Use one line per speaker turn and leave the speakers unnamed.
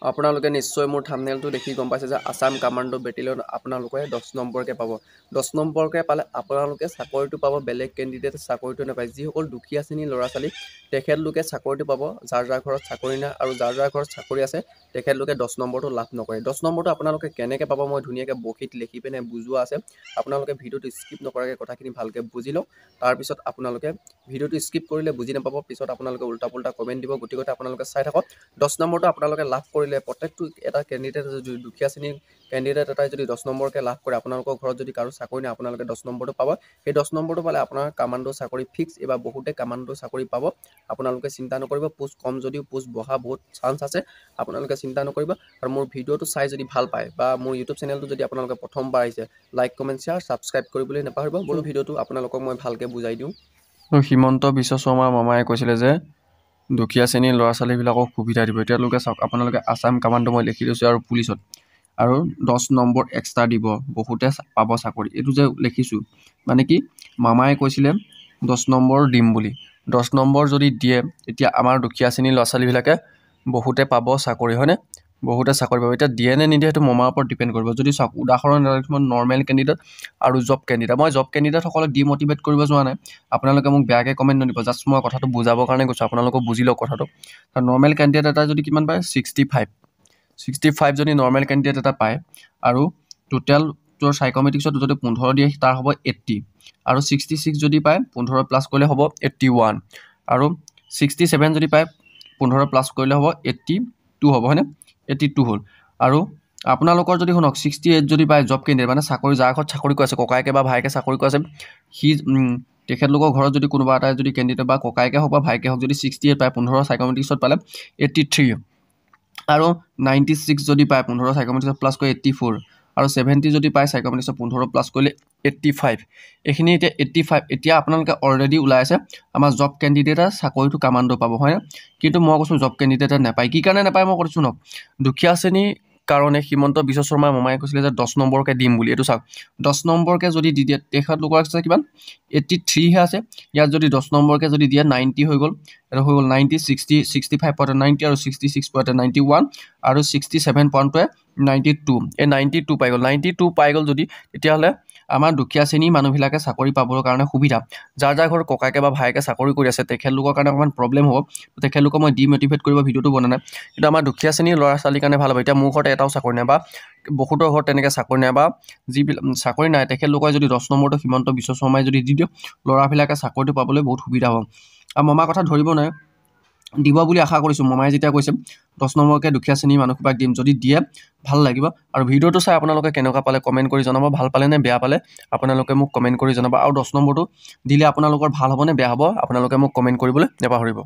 আপোনালোকে নিশ্চয় মোৰ থাম্বনেইলটো দেখি গম পাইছে যে আছাম কামাণ্ডো বেটেলিয়ন আপোনালোকে 10 নম্বৰকৈ পাব। 10 নম্বৰকৈ পালে আপোনালোকে চাকৰিটো পাব, বেলেগ কেণ্ডিডেটে চাকৰিটো নাপায়। যিসকল দুখীয়া শ্ৰেণীৰ ল'ৰা ছোৱালী, তেখেতলোকে চাকৰিটো পাব, যাৰ যাৰ ঘৰত চাকৰি নাই। আৰু যাৰ যাৰ ঘৰত চাকৰি আছে, তেখেতলোকে 10 নম্বৰটো লাভ নকৰে। 10 নম্বৰটো আপোনালোকে কেনেকৈ পাব, মই ধুনীয়াকৈ বহীত লিখি পিনে বুজোৱা আছে। আপোনালোকে ভিডিঅ'টো স্কিপ নকৰাকৈ কথাখিনি ভালকৈ বুজি লওক। তাৰপিছত আপোনালোকে ভিডিঅ'টো স্কিপ কৰিলে বুজি নাপাব, পিছত আপোনালোকে উল্টা পুল্টা কমেণ্ট দিব। গতিকে আপোনালোকে চাই থাকক। 10 নম্বৰটো আপোনালোকে লাভ কৰিলে প্ৰত্যেকটো এটা কেণ্ডিডেট, যদি দুখীয়া শ্ৰেণীৰ কেণ্ডিডেট এটাই যদি 10 নম্বৰকৈ লাভ কৰে, আপোনালোকৰ ঘৰত যদি কাৰো চাকৰি নাই, আপোনালোকে 10 নম্বৰটো পাব। সেই 10 নম্বৰটো পালে আপোনাৰ কামাণ্ডো চাকৰি ফিক্স। এইবাৰ বহুতে কামাণ্ডো চাকৰি পাব, আপোনালোকে চিন্তা নকৰিব। পোষ্ট কম যদিও পোষ্ট বঢ়া বহুত চান্স আছে, আপোনালোকে চিন্তা নকৰিব। আৰু মোৰ ভিডিঅ'টো চাই যদি ভাল পায় বা মোৰ ইউটিউব চেনেলটো যদি আপোনালোকে প্ৰথমবাৰ আহিছে, লাইক, কমেণ্ট, শ্বেয়াৰ, ছাবস্ক্ৰাইব কৰিবলৈ নাপাহৰিব। বোলো ভিডিঅ'টো আপোনালোকক মই ভালকৈ বুজাই দিওঁ।
হিমন্ত বিশ্ব শৰ্মা মামাই কৈছিলে যে দুখীয়া শ্ৰেণীৰ ল'ৰা ছোৱালীবিলাকক সুবিধা দিব। এতিয়ালৈকে চাওক আপোনালোকে, আছাম কামাণ্ডো মই লিখি লৈছোঁ আৰু পুলিচত আৰু 10 নম্বৰ এক্সট্ৰা দিব, বহুতে পাব চাকৰি। এইটো যে লিখিছোঁ, মানে কি মামাই কৈছিলে 10 নম্বৰ দিম বুলি। 10 নম্বৰ যদি দিয়ে, তেতিয়া আমাৰ দুখীয়া শ্ৰেণীৰ ল'ৰা ছোৱালীবিলাকে বহুতে পাব চাকৰি, হয়নে? বহুতে চাকৰি পাব। এতিয়া দিয়ে নে নিদিয়ে, সেইটো মামাৰ ওপৰত ডিপেণ্ড কৰিব। যদি চাওক, উদাহৰণ এটা, নৰ্মেল কেণ্ডিডেট আৰু জব কেণ্ডিডেট। মই জব কেণ্ডিডেটসকলক ডিমটিভেট কৰিব যোৱা নাই, আপোনালোকে মোক বেয়াকৈ কমেণ্ট নিদিব। জাষ্ট মই কথাটো বুজাবৰ কাৰণে কৈছোঁ, আপোনালোকেও বুজি লওক কথাটো। নৰ্মেল কেণ্ডিডেট এটা যদি কিমান পায়? 65। 65 যদি নৰ্মেল কেণ্ডিডেট এটা পায় আৰু টোটেল তোৰ চাইকমেট্ৰিক্সত যদি 15 দিয়ে, তাৰ হ'ব 80। আৰু 66 যদি পায়, 15 প্লাছ কৰিলে হ'ব 81। আৰু 67 যদি পায়, 15 প্লাছ কৰিলে হ'ব 82 হ'ব, হয়নে? 82 হ'ল। আৰু আপোনালোকৰ যদি, শুনক, 68 যদি পায় জব কেণ্ডিডেট, মানে চাকৰি, যাৰ ঘৰত চাকৰি কৰি আছে, ককায়েকে বা ভায়েকে চাকৰি কৰি আছে, সি তেখেতলোকৰ ঘৰত যদি কোনোবা এটা যদি কেণ্ডিডেট বা ককায়েকে হওক বা ভায়েকে হওক, যদি 68 পায়, 15 চাইকমেট্ৰিক্সত পালে 83। আৰু 96 যদি পায়, 15 চাইকমেট্ৰিক্সত প্লাছ কৰি 84। আৰু 70 যদি পায়, চাইকমেট্ৰিক্সত 15 প্লাছ কৰিলে 85। এইখিনি এতিয়া 85। এতিয়া আপোনালোকে অলৰেডি ওলাই আছে, আমাৰ জব কেণ্ডিডেটে চাকৰিটো কামাণ্ডো পাব, হয়নে? কিন্তু মই কৈছোঁ, জব কেণ্ডিডেটে নাপায়। কি কাৰণে নাপায় মই কৈছোঁ, শুনক। দুখীয়া শ্ৰেণীৰ কাৰণে হিমন্ত বিশ্ব শৰ্মা মামাই কৈছিলে যে 10 নম্বৰকৈ দিম বুলি। এইটো চাওক, 10 নম্বৰকৈ যদি দি দিয়ে, তেখেতলোকৰ আছে কিমান? 83হে আছে। ইয়াত যদি 10 নম্বৰকৈ যদি দিয়ে, 90 হৈ গ'ল। এইটো হৈ গ'ল 90, 65 পইণ্ট 90 আৰু 66.91 আৰু 67 পইণ্টটোৱে 92। এই 92 পাই গ'ল। 92 পাই গ'ল যদি, তেতিয়াহ'লে আমাৰ দুখীয়া শ্ৰেণীৰ মানুহবিলাকে চাকৰি পাবৰ কাৰণে সুবিধা। যাৰ যাৰ ঘৰত ককায়েকে বা ভায়েকে চাকৰি কৰি আছে, তেখেতলোকৰ কাৰণে অকণমান প্ৰব্লেম হ'ব। তেখেতলোকক মই ডিমটিভেট কৰিব ভিডিঅ'টো বনোৱা নাই, কিন্তু আমাৰ দুখীয়া শ্ৰেণীৰ ল'ৰা ছোৱালীৰ কাৰণে ভাল হ'ব। এতিয়া মোৰ ঘৰত এটাও চাকৰি নাই বা বহুতৰ ঘৰত তেনেকৈ চাকৰি নাই বা যিবিলাক চাকৰি নাই, তেখেতলোকে যদি 10 নম্বৰটো হিমন্ত বিশ্ব শৰ্মাই যদি দি দিয়ে, ল'ৰাবিলাকে চাকৰিটো পাবলৈ বহুত সুবিধা হ'ব। আৰু মামাৰ কথা ধৰিব নোৱাৰে, দিব বুলি আশা কৰিছোঁ। মামাই যেতিয়া কৈছে 10 নম্বৰকৈ দুখীয়া শ্ৰেণীৰ মানুহসোপাক দিম, যদি দিয়ে ভাল লাগিব। আৰু ভিডিঅ'টো চাই আপোনালোকে কেনেকুৱা পালে কমেণ্ট কৰি জনাব। ভাল পালে নে বেয়া পালে আপোনালোকে মোক কমেণ্ট কৰি জনাব। আৰু 10 নম্বৰটো দিলে আপোনালোকৰ ভাল হ'ব নে বেয়া হ'ব, আপোনালোকে মোক কমেণ্ট কৰিবলৈ নাপাহৰিব।